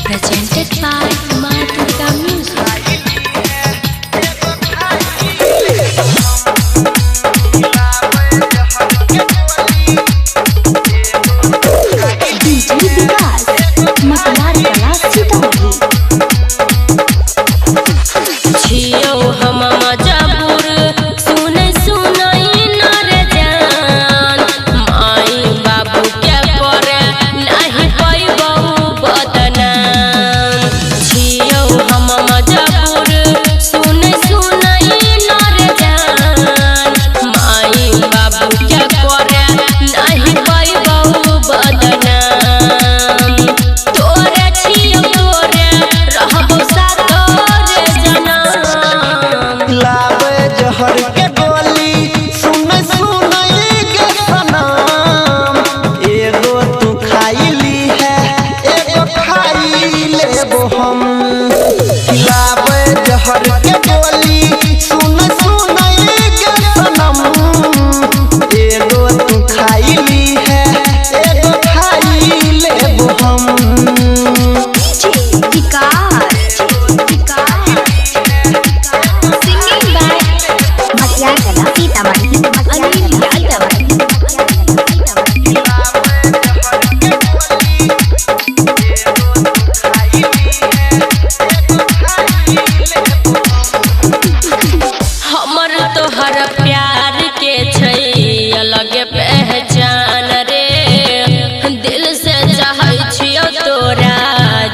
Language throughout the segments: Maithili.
Presented by Maa Durga Music. DJ Vikas, Maklar Kala Sitamarhi. छियौ हम मजबूर सुनै सुनै न रे जान माई बाबू के करे नाही पैबौ बदनाम छियौ हम मजबूर सुनै सुनै न रे जान माई बाबू के करे नाही पैबौ बदनाम तोरे छियौ तोरे रहबौ सातोरे जनम लावे जहर के गोली सुन सुन के सनम एगो तू खाइली है एगो खाई लेबो हम। लावे जहर के गोली सुन सुन के सनम एगो तू खाइली है एगो खाई लेबो हम। DJ Vikas, Singing by Maklar Kala Sitamarhi. Anil Yadav. हमर तोहर प्यार के छै अलग पहचान रे दिल से चाहै छियौ तोरा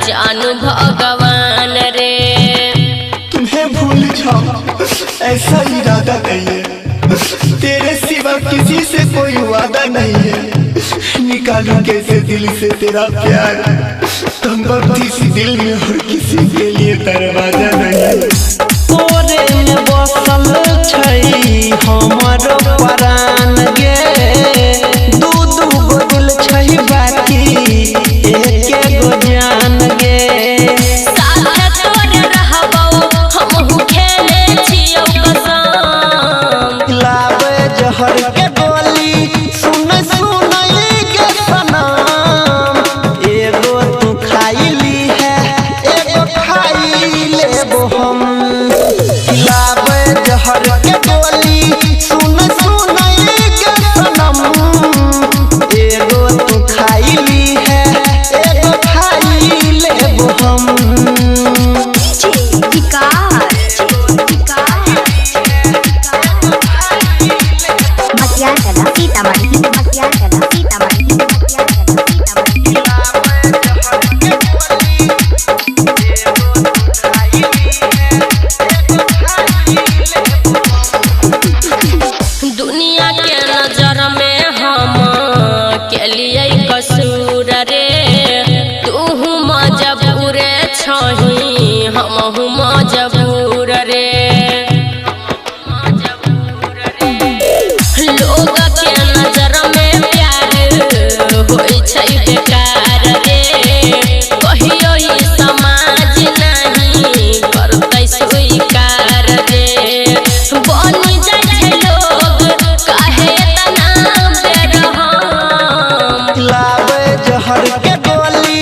जानू भगवान रे। तुम्हें भूल जाऊं ऐसा इरादा नहीं है, तेरे सिवा किसी से कोई वादा नहीं है। निकालूं कैसे दिल से तेरा प्यार, तुम सी दिल में और किसी के लिए दरवाजा नहीं है। तोरे में बसल छै हमर प्राण गे, दू दू गो दिल छै बाकी एके गो जान गे। साथ तोरे रहबौ हमहु खेने छियौ कसम। लावे जहर के गोली सुन सुन के सनम एगो तू खाइली है एगो खाई लेबो हम। लावे जहर के गोली सुन सुन के सनम एगो तू खाइली है एगो खाई लेबो हम। DJ Vikas, Maklar Kala Sitamarhi. Maklar Kala Sitamarhi. Maklar Kala Sitamarhi. दुनिया के नजर में हम के लिए कसूर रे तूहू मजबूर छही हमहू मजबूर रे। लोग के नजर में प्यार होइ छै बेकार रे कहियो ई समाज नहीं करतै स्वीकार रे। बनि जाइ छै लोग काहे एतना बेरहम। लावे जहर के गोली